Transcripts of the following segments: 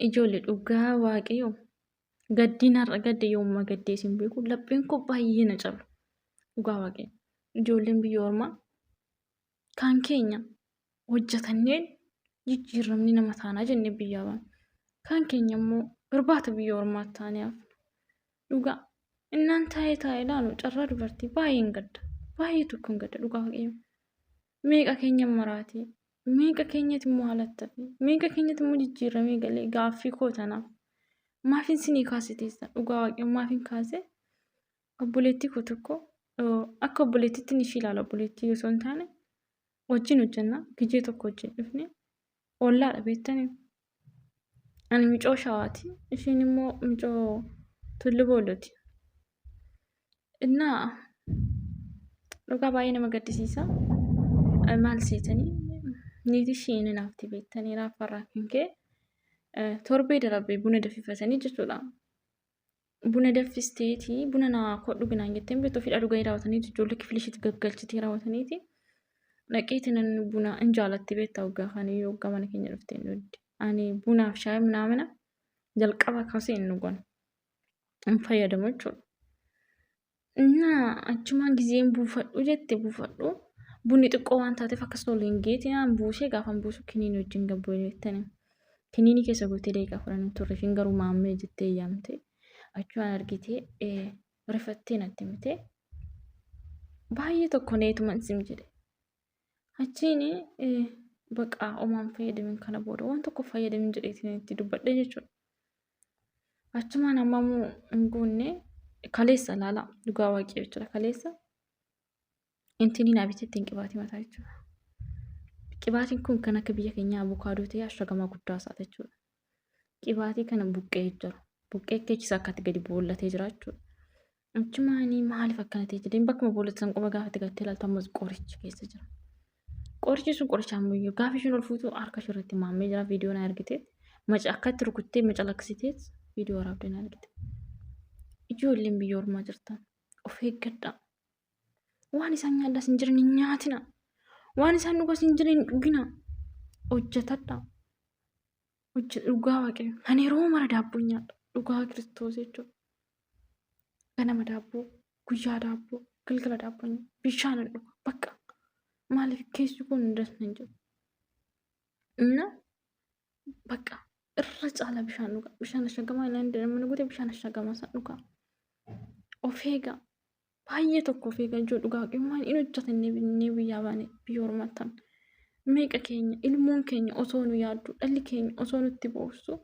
Ijoollee dhugaa waaqayyoo gaddiin har'a gadde yoomuma gaddee isin beeku lapheen koo baay'ee na caba. Dhugaa waaqayyo ijoolleen biyya ormaa kan keenya hojjetanneen jijjiiramni nama taanaa jennee biyyaa baana. Kan keenya immoo irbaata biyya ormaa taanee hafna. Dhugaa innaan taa'ee taa'ee ilaalu carraa dubartii baay'een gadda. Baay'ee tokkoon gadda dhugaa waaqayyo. Meeqa keenya maraatee, meeqa keenyatti immoo halattafe, meeqa keenyatti immoo jijjiiramee galee gaaffii koo tanaaf. Maafin sinii kaase teessa dhugaa waaqayyo maafin kaase obboleettii koo tokko akka obboleettiitti ishii ilaala obboleettii osoo hin taane wajjin hojjenna gijee tokko wajjin dhufne ollaadha beektanii. Ani micoo shawaati ishiin immoo micoo tullu boollooti. Innaa dhugaa baay'ee nama gaddisiisa. Maal seetanii niitii ishii inni naafti beektanii raaffarraa kan ka'e torbee darabee buna danfifatanii jechuudha. Buna danfisteeti buna naa kodhu ginaan jetteen beektu ofii dhuganii raawwatanii ijoollee kifilii ishiitti gaggalchitee raawwataniiti. Dhaqeeti nan buna hin jaalatti beektaa waggaa kana waggaa mana keenya dhuftee hin dhugdi. Ani bunaaf shaayii minaamina jalqaba kaasee hin dhugan. Hin fayyadamu jechuudha. Innaa achumaan gizeen buufadhu jette buufadhu. Bunni xiqqoo waan taateef akkas tolu hin geeti naan buusee gaafan buusu kiniini wajjin gabbu jettani. Kiniini keessa gootee daqiiqaa 10 hin turre ishiin garuu maammee jettee yaamte. Achumaan argitee rifattee natti himte. Baay'ee tokko neetuman sim jedhe. Achiin baqaa omaan fayyadamin kana booda waan tokko fayyadamin jedheetiin itti dubbadhe jechuudha. Achumaan ammamuu hin guunne kaleessa laala dhugaa waaqii jechuudha kaleessa intinii naa bitee ittiin qibaatii mataa jechuudha. Qibaatiin kun kan akka biyya keenyaa abukaadoo ta'ee ashagamaa guddaa isaati jechuudha. Qibaatii kana buqqee jira. Buqqee keessa akkatti gadi boollatee jira jechuudha. Achumaanii maaliif akkana ta'e jedheen bakkuma boollate san quba gaafa itti galtee ilaaltu ammas qorichi keessa jira. Qorichi sun qoricha ammayyuu gaafa isheen ol fuutu harka ishee irratti maammee jira viidiyoo na argite. Maca akkatti rukuttee macalaksiteet viidiyoo waraabdee na argite. Ijoolleen biyya ormaa jirtan of eeggadhaa. Waan isaan nyaadhaas hin jiran hin nyaatina. Waan isaan dhugaas hin jiran hin dhugina. Hojjetadhaa. Dhugaa waaqayyo. Ani yeroo mara daabboo nyaadha. Dhugaa Kiristoos jechuudha. Ganama daabboo, guyyaa daabboo, galgala daabboo nyaadha. Bishaan hin dhuga. Bakka maaliif keessi kun das hin jiru. Inna bakka irra caala bishaan dhuga. Bishaan ashagamaa inni guute bishaan ashagamaa san dhuga. Of eegaa. Baay'ee tokko of eegaa jiru dhugaa waaqayyummaan hin hojjetannee binnee biyyaa baane biyya ormaatti hafne. Meeqa keenya ilmoon keenya osoo nu yaaddu dhalli keenya osoo nutti boossu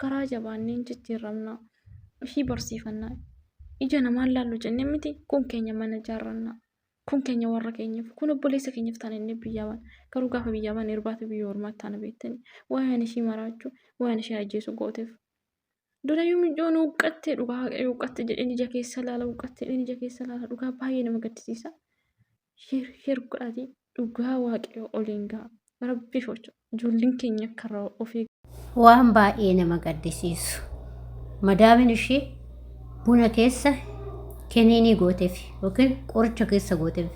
karaa jabaannee hin jijjiiramna ishii barsiifannaa ija namaan laallu jennee miti kun keenya mana ijaarrannaa kun keenya warra keenyaaf kun obboleessa keenyaaf taana inni biyyaa baane garuu gaafa biyyaa baane irbaata biyya ormaatti taana beektanii waa'een ishii maraachuu waa'een ishii ajjeesu gooteef. Durayyuu miidhoon huqqattee dhugaa waaqayyo huqqatte jedheen ija keessa laala huqqatte jedheen ija keessa laala dhugaa baay'ee nama gaddisiisa. Sheer sheer godhaatii dhugaa waaqayyo oliin ga'a. Rabbiif ocha ijoolleen keenya akka irraa of eeggan. Waan baay'ee nama gaddisiisu. Madaamin ishii buna keessa keniinii gooteef yookiin qoricha keessa gooteef.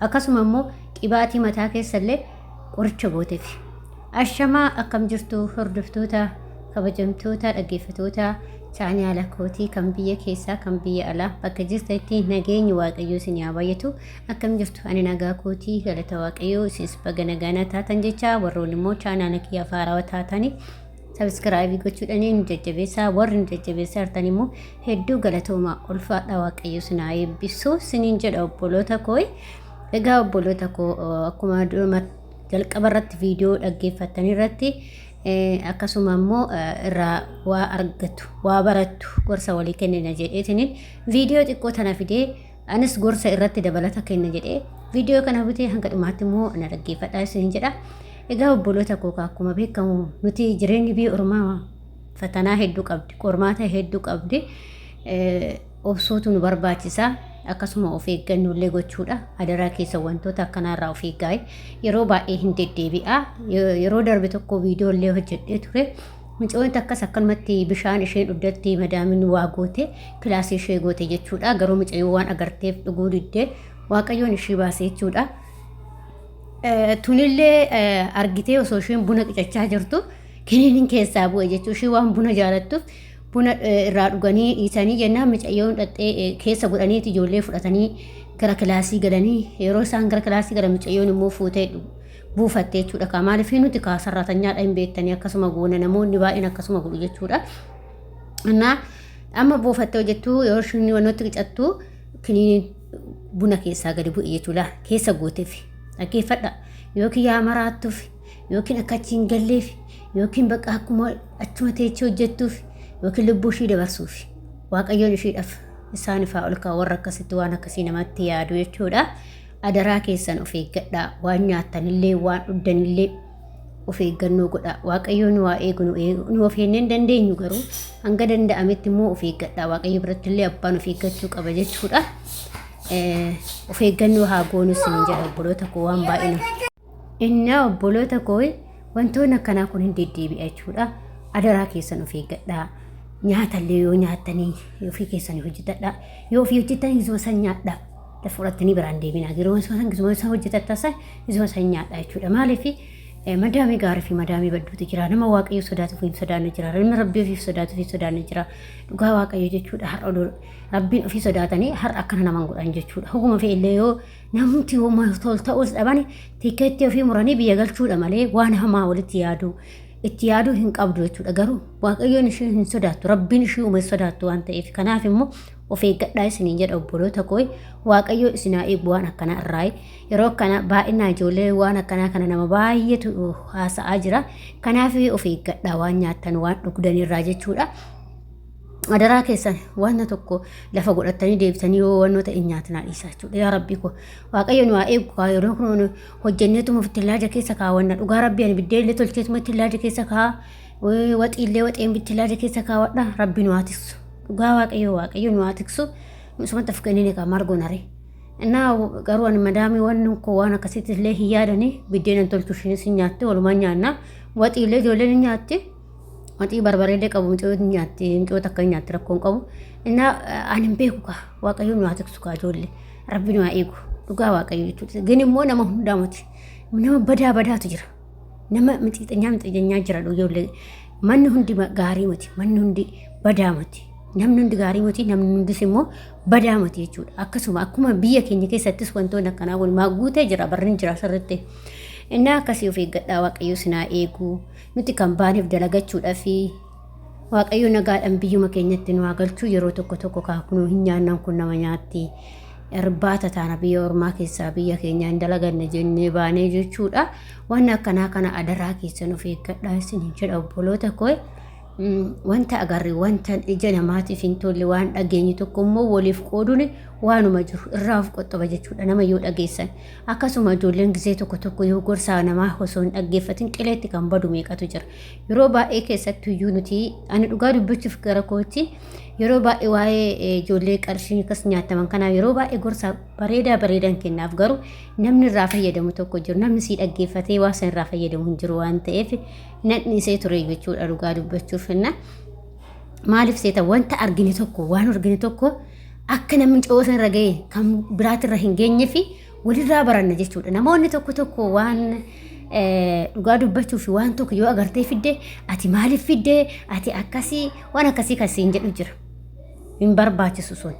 Akkasuma immoo qibaatii mataa keessa illee qoricha gooteef. Ashamaa akkam jirtu hordoftoota kabajamtoota dhaggeeffatoota chaanaala kootii kan biyya keessaa kan biyya alaa bakka jirtanitti nageenyi waaqayyoo isin haa baay'atu akkam jirtu ani nagaa kootii galata waaqayyoo isinis baga nagaanaa taatan jecha warroonni immoo chaanaala kiyyaaf haarawaa taatanii sabiskiraayibii gochuudhaan nu jajjabeessaa warri nu jajjabeessaa jirtan immoo hedduu galatoomaa ulfaadha waaqayyo isin haa eebbisu isiniin jedha obboloota koo egaa obboloota koo akkuma duruma jalqaba irratti viidiyoo dhaggeeffattan irratti akkasuma immoo irraa waa argattu waa barattu gorsa walii kennina jedheetiniin viidiyoo xiqqoo tana fidee anis gorsa irratti dabalata kenna jedhee viidiyoo kana bitee hanga dhumaatti immoo na dhaggeeffadhaa isiniin jedha. Egaa obboloota koo akkuma beekamu nuti jireenyi biyya ormaa fatanaa hedduu qabdi qormaata hedduu qabdi obsuutu nu barbaachisa akkasuma of eeggannollee gochuudha adaraa keessa wantoota akkanaarraa of eeggaa yeroo baay'ee hin deddeebi'a yeroo darbe tokko viidiyoo illee hojjedhee ture mucoon takkas akkanumatti bishaan isheen dhugdatti madaamin waa goote kilaasii ishee goote jechuudha garuu mucayyoo waan agarteef dhuguu diddee waaqayyoon ishii baase jechuudha. Tunillee argitee osoo isheen buna qicachaa jirtu Kiniiniin keessaa bu'e jechuu ishii waan buna jaalattuuf buna irraa dhuganii dhiisanii jennaan micayyoon dhaxxee keessa godhaniiti ijoollee fudhatanii gara kilaasii galanii yeroo isaan gara kilaasii galan micayyoon immoo fuutee buufatte jechuudha. Kaa maaliif nuti kaa sarraatanyaadha hin beektanii akkasuma goona namoonni baay'een akkasuma godhu jechuudha. Innaa amma buufattee hojjettu yeroo isheen wannootti qicattu kiniiniin buna keessaa gadi bu'e jechuudha. Keessa gooteef dhaggeeffadha. Yookiin yaa maraattuuf yookiin akka achi hin galleef yookiin bakka akkuma achuma teechee hojjettuuf yookiin lubbuu ishii dabarsuuf waaqayyoon ishiidhaaf isaaniif haa ol kaa'u warra akkasitti waan akkasii namatti yaadu jechuudha. Adaraa keessan of eeggadhaa waan nyaattanillee waan dhugdanillee of eeggannoo godhaa. Waaqayyo nu haa eegu nu eegu nu of eegnee hin dandeenyu garuu hanga danda'ametti immoo of eeggadhaa. Waaqayyo biratti illee abbaan of eeggachuu qaba jechuudha. Of eeggannoo haa goonu isiniin jedha obboloota koo waan baay'ee nama. Innaa obboloota koo wantoonni akkanaa kun hin deddeebi'a jechuudha. Adaraa keessan of eeggadhaa. Nyaatallee yoo nyaattanii ofii keessanii hojjetadhaa. Yoo ofii hojjettan isuma san nyaadhaa. Lafa fudhattanii biraan deebinaa. Yeroo isuma san isuma san hojjetattan san isuma san nyaadhaa jechuudha. Maaliif madaamii gaarii fi madaamii badduutu jira. Nama waaqayyo sodaatu fi hin sodaanne jira. Nama rabbii ofiif sodaatu fi hin sodaanne jira. Dhugaa waaqayyo jechuudha. Har'a odoo rabbiin ofii sodaatanii har'a akkana naman godhan jechuudha. Hoguma fe'illee yoo namti homaa tol ta'us dhabani tikeetti ofii muranii biyya galchuudha malee waan hamaa walitti yaaduu itti yaaduu hin qabdu jechuudha. Garuu waaqayyoon ishee hin sodaattu rabbiin ishee uume sodaattu waan ta'eef kanaaf immoo of eeggadhaa isiniin jedha obboloota koo waaqayyo isin haa eegu waan akkanaa irraa yeroo akkana baay'inaa ijoollee waan akkanaa kana nama baay'eetu haasa'aa jira kanaaf of eeggadhaa waan nyaattan waan dhugdan irraa jechuudha. Adaraa keessan wanta tokko lafa godhattanii deebitanii yoo wannoota hin nyaatinaa dhiisaa jechuudha. Yaa Rabbii koo Waaqayyo nu haa eegu kaa yeroo kun hojjenneetuma itti keessa kaawwanna dhugaa Rabbii ani biddeen illee tolcheetuma itti keessa kaa waxii illee waxeen itti keessa kaawwadha Rabbi nu haa tiksu. Dhugaa Waaqayyo Waaqayyo nu haa tiksu. Isumatti of kennine kaa maal goona ree. Innaa garuu ani madaamii wanni koo waan akkasitti illee hin yaadani biddeen hin tolchu ishiinis hin nyaatti walumaan nyaanna waxii illee ijoolleen hin nyaatti. Waxii barbareellee qabu mucayyoon hin nyaatti mucayyoo takka hin nyaatti rakkoon qabu. Innaa ani hin beeku kaa waaqayyo nu haa tiksu kaa ijoollee rabbi nu haa eegu dhugaa waaqayyo jechuudha. Gin immoo nama hundaa miti nama badaa badaatu jira. Nama mixiixanyaa mixiixanyaa jira ijoollee manni hundi gaarii miti manni hundi badaa miti. Namni hundi gaarii miti namni hundis immoo badaa miti jechuudha. Akkasuma akkuma biyya keenya keessattis wantoonni akkanaa kun maa guutee jira barri jira sirriitti. Innaa akkasii of eeggadhaa waaqayyo sinaa eegu. Nuti kan baaneef dalagachuudhafi Waaqayyo nagaadhaan biyyuma keenyatti nu haa galchuu yeroo tokko tokko kaa kunoo hin nyaannan kun nama nyaatti. Irbaata taana biyya ormaa keessaa biyya keenya hin dalaganne jennee baanee jechuudha. Waan akkanaa kana adaraa keessan of eeggadhaa isiniin jedha obboloota koo. Wanta agarre wanta ija namaatiif hin tolle waan dhageenye tokko immoo waliif qooduun waanuma jiru irraa of qoxxoba jechuudha nama yoo dhageessan. Akkasuma ijoolleen gisee tokko tokko yoo gorsaa namaa osoo hin dhaggeeffatin qileetti kan badu meeqatu jira. Yeroo baay'ee keessattuu iyyuu nuti ani dhugaa dubbachuuf gara kootti yeroo baay'ee waa'ee ijoollee qarshii akkas nyaataman kanaa yeroo baay'ee gorsa bareedaa bareedan kennaaf garuu namni irraa fayyadamu tokko jiru namni sii dhaggeeffatee waa san irraa fayyadamu hin jiru waan ta'eef nan dhiisee ture jechuudha dhugaa dubbachuuf inna maaliif seeta wanta argine tokko waan argine tokko akka namni coosa irra ga'e kan biraatirra hin geenye fi walirraa baranna jechuudha. Namoonni tokko tokko waan dhugaa dubbachuu fi waan tokko yoo agartee fidde ati maaliif fidde ati akkasii waan akkasii kan siin jedhu jira. Hin barbaachisu sun.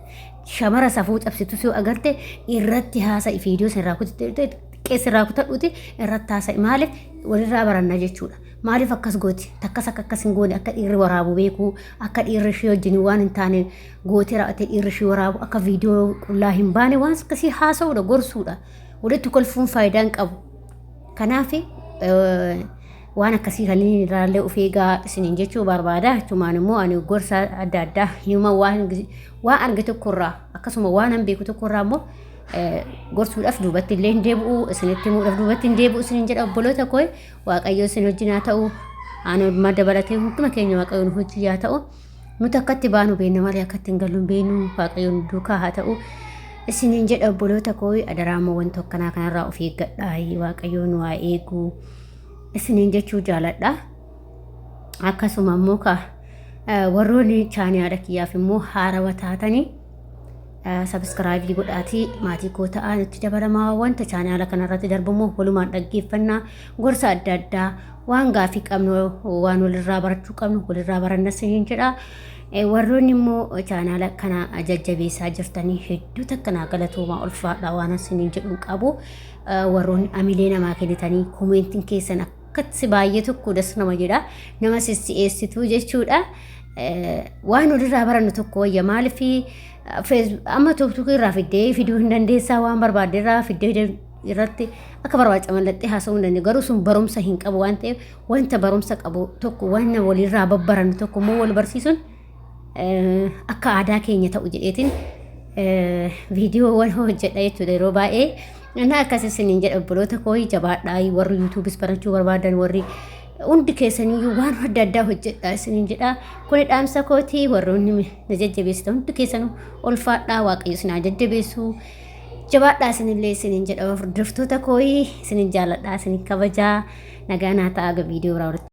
Shamara safuu cabsitus yoo agarte irratti haasa'i viidiyoo sirraa xiqqeessirraa kutadhuuti irratti haasa'i maaliif walirraa baranna jechuudha. Maaliif akkas gooti? Takkas akka akkas hin goone akka dhiirri waraabu beekuu akka dhiirri ishee wajjin waan hin taane gootee raawwatee dhiirri ishee waraabu akka viidiyoo qullaa hin baane waan akkasii haasa'uudha gorsuudha. Walitti kolfuun faayidaa hin qabu. Kanaaf waan akkasii kanneen irraallee of eegaa isiniin jechuu barbaada. Achumaan immoo ani gorsa adda addaa hima waan waan arge tokkorraa akkasuma waan an beeku tokkorraa immoo gorsuudhaaf duubatti illee hin deebi'u isinitti himuudhaaf duubatti hin deebi'u isiniin jedha obboloota koo waaqayyo isin wajjin haa ta'u ani amma dabalatee hunduma keenya waaqayyo nu hojii haa ta'u nuti akkatti baanu beekna malee akkatti hin gallu hin beeknu waaqayyo nu duukaa haa ta'u isiniin jedha obboloota koo adaraa immoo wanta akkanaa kanarraa of eeggadhaa waaqayyo nu haa eegu isiniin jechuu jaaladha akkasuma immoo ka warroonni chaaniyaadha kiyyaaf immoo haarawa taatanii Sabiskiraayibii godhaatii maatii koo ta'aa nutti dabalamaa wanta chaanaala kanarratti darbu walumaan dhaggeeffannaa gorsa adda addaa waan gaafii qabnu waan walirraa barachuu qabnu walirraa baranna isiniin jedha. Warroonni immoo chaanaala kana jajjabeessaa jirtanii hedduu takka naa galatoomaa ulfaadha waan isiniin jedhu hin qabu. Warroonni amilee namaa kennitanii koomeentiin keessan akkatti baay'ee tokko das nama jedha. Nama sissi'eessituu jechuudha. Waan walirraa barannu tokko wayya maaliif amma tokko irraa fiddee fiduu hin dandeessaa waan barbaadde irraa fiddee irratti akka barbaade mallattee haasa'uu hin dandeenyu garuu sun barumsa hin qabu waan ta'eef wanta barumsa qabu tokko waan walirraa babbarannu tokko immoo wal barsiisuun akka aadaa keenya ta'u jedheetiin viidiyoowwan hojjedha jechuudha yeroo baay'ee. Innaa akkas isiniin jedha obboloota koo jabaadhaa warri yuutuubis barachuu barbaadan warri hundi keessaniyyuu waan adda addaa hojjedha isiniin jedha. Kuni dhaamsa kootii warroonni na jajjabeessitan hundi keessanuu ulfaadhaa waaqayyo isin haa jajjabeessu. Jabaadhaa isinillee isiniin jedha hordoftoota kooyi isinin jaaladhaa isinin kabajaa nagaa naa ta'a viidiyoo biraa walitti.